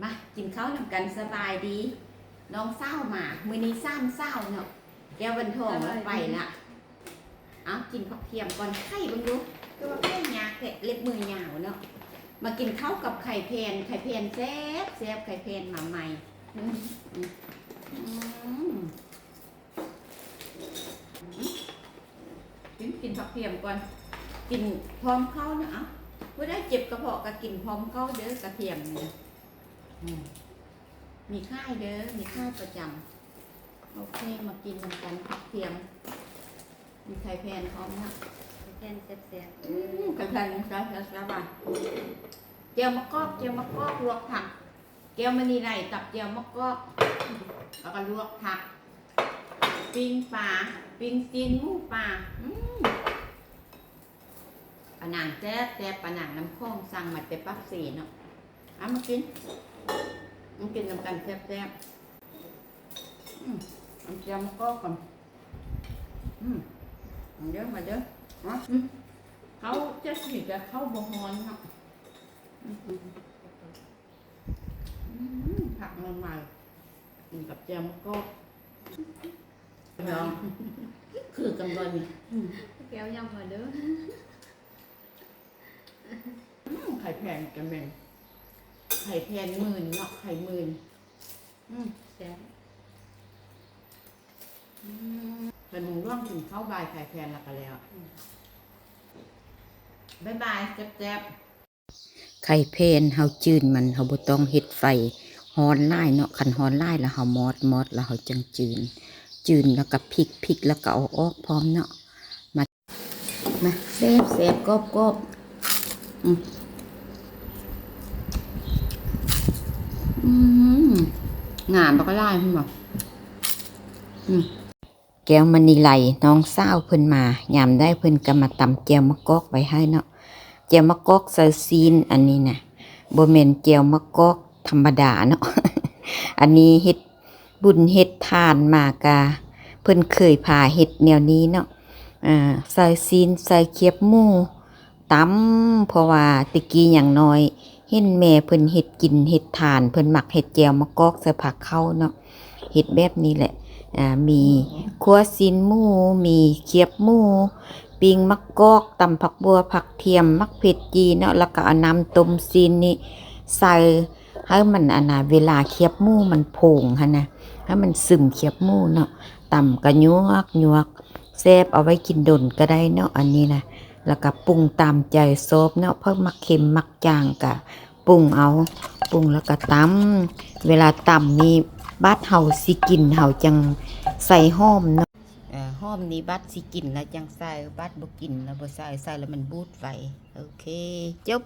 ມາກິນເຂົ້ານຳກັນ. ສະບາຍດີ ນ້ອງສາວມາ ມື້ນີ້ສາມສາວເນາະ. ແກ້ວວັນທອງລະໄປລະ. ເອົາ ກິນຜັກທຽມກ່ອນ. ໄຂ່ເບິ່ງດູ ຄືວ່າໄຂ່ຍາກແທ້ ເລັບມືຍາວເນາະ. ມາກິນເຂົ້າກັບໄຂ່ແຜ່ນ. ໄຂ່ແຜ່ນແຊບໆ ໄຂ່ແຜ່ນມາໃໝ່. ອືມ ອືມ ອືມ. ກິນ ກິນຜັກທຽມກ່ອນ ກິນພ້ອມເຂົ້ານະ. ເອົ້າ ຜູ້ໃດເຈັບກະເພາະກະກິນພ້ອມເຂົ້າເດີ ກະທຽມນີ້ນະ. ອືມ ມີຂາຍເດີ ມີຂາຍປະຈຳ. ໂອເຄ ມາກິນນຳກັນຜັກທຽມ. ມີໄຂ່ແຜ່ນພ້ອມນະ ໄຂ່ແຜ່ນແຊບໆ. ອືມ ໄຂ່ແຜ່ນແຊບໆ ແຈ່ວມະກອກ ແຈ່ວມະກອກ ລວກຜັກ. ແຈ່ວມະນີໄລ ຕຳແຈ່ວມະກອກ ແລ້ວກໍລວກຜັກ ປີ້ງປາ ປີ້ງຊີ້ນໝູປາ. ອືມ ປານາງແຊບໆ ປານາງນ້ຳຂອງ ສັ່ງມາແຕ່ປາກເຊເນາະ. ເອົາ ມາກິນ ມາກິນນຳກັນແຊບໆ. ອືມ ຕຳແຈ່ວມະກອກກ່ອນ. ອືມ ມາເດີ ມາເດີ. ອືມ ເຂົ້າຈະສີແຕ່ເຂົ້າບໍ່ຮ້ອນເນາະ. ອືມ ອືມ ຜັກໃໝ່ໆ ກິນກັບແຈ່ວມະກອກ. ພີ່ນ້ອງ ຄືກັນບໍ່ນີ້? ອືມ ແກ້ວຍຳມາເດີ. ອືມ ໄຂ່ແຜ່ນກະແມ່ນ ໄຂ່ແຜ່ນໝື່ນເນາະ ໄຂ່ໝື່ນ. ອືມ ແຊບ. ອືມ ໄຂ່ມຸງລວກກິນເຂົ້າບ່າຍ ໄຂ່ແຜ່ນແລ້ວກະແລ້ວ. ອືມ ບາຍບາຍ ແຊບໆ. ໄຂ່ແຜ່ນເຮົາຈືນມັນ ເຮົາບໍ່ຕ້ອງເຮັດໄຟຮ້ອນຫຼາຍເນາະ. ຄັນຮ້ອນຫຼາຍແລ້ວເຮົາມອດ ມອດແລ້ວເຮົາຈັ່ງຈືນ ຈືນແລ້ວກະພິກ ພິກແລ້ວກະເອົາອອກພ້ອມເນາະ. ມາ ມາ ແຊບໆ ກອບໆ. ອືມ ອືມ ງາມບັກຫຼາຍ ເຫັນບໍ່? ອືມ ແກ້ວມະນີໄລ ນ້ອງສາວເພິ່ນມາ ຍາມໃດເພິ່ນກະມາຕຳແຈ່ວມະກອກໄວ້ໃຫ້ເນາະ. ແຈ່ວມະກອກໃສ່ຊີ້ນ ອັນນີ້ນະ ບໍ່ແມ່ນແຈ່ວມະກອກທຳມະດາເນາະ. ອັນນີ້ເຮັດບຸນເຮັດທານມາກະ ເພິ່ນເຄີຍພາເຮັດແນວນີ້ເນາະ. ເອີ ໃສ່ຊີ້ນ ໃສ່ຄຽບໝູ ຕຳ ເພາະວ່າແຕ່ກີ້ຍັງນ້ອຍ ເຫັນແມ່ເພິ່ນເຮັດກິນເຮັດທານ ເພິ່ນມັກເຮັດແຈ່ວມະກອກໃສ່ພາເຂົ້າເນາະ. ເຮັດແບບນີ້ແຫຼະ ອາ ມີຂົ້ວຊີ້ນໝູ ມີຄຽບໝູ ປີ້ງໝາກກອກ ຕຳຜັກບົ່ວ ຜັກທຽມ ໝາກເຜັດຈີ່ເນາະ ແລ້ວກະເອົານ້ຳຕົ້ມຊີ້ນນີ້ໃສ່ ໃຫ້ມັນ ອັນນະ ເວລາຄຽບໝູມັນໂພງຫັ້ນນະ ໃຫ້ມັນຊຶມຄຽບໝູເນາະ. ຕຳກະຍວກໆ ແຊບ ເອົາໄວ້ກິນດົນກະໄດ້ເນາະ ອັນນີ້ນະ. ແລ້ວກະປຸງຕາມໃຈຊອບເນາະ ເພິ່ນມັກເຄັມມັກຈາງກະປຸງເອົາ ປຸງແລ້ວກະຕຳ. ເວລາຕຳນີ້ ບາດເຮົາຊິກິນເຮົາຈັ່ງໃສ່ຫອມເນາະ. ເອີ ຫອມນີ້ບາດຊິກິນແລ້ວຈັ່ງໃສ່ ບາດບໍ່ກິນແລ້ວບໍ່ໃສ່ ໃສ່ແລ້ວມັນບູດໄວ. ໂອເຄ ຈົບ.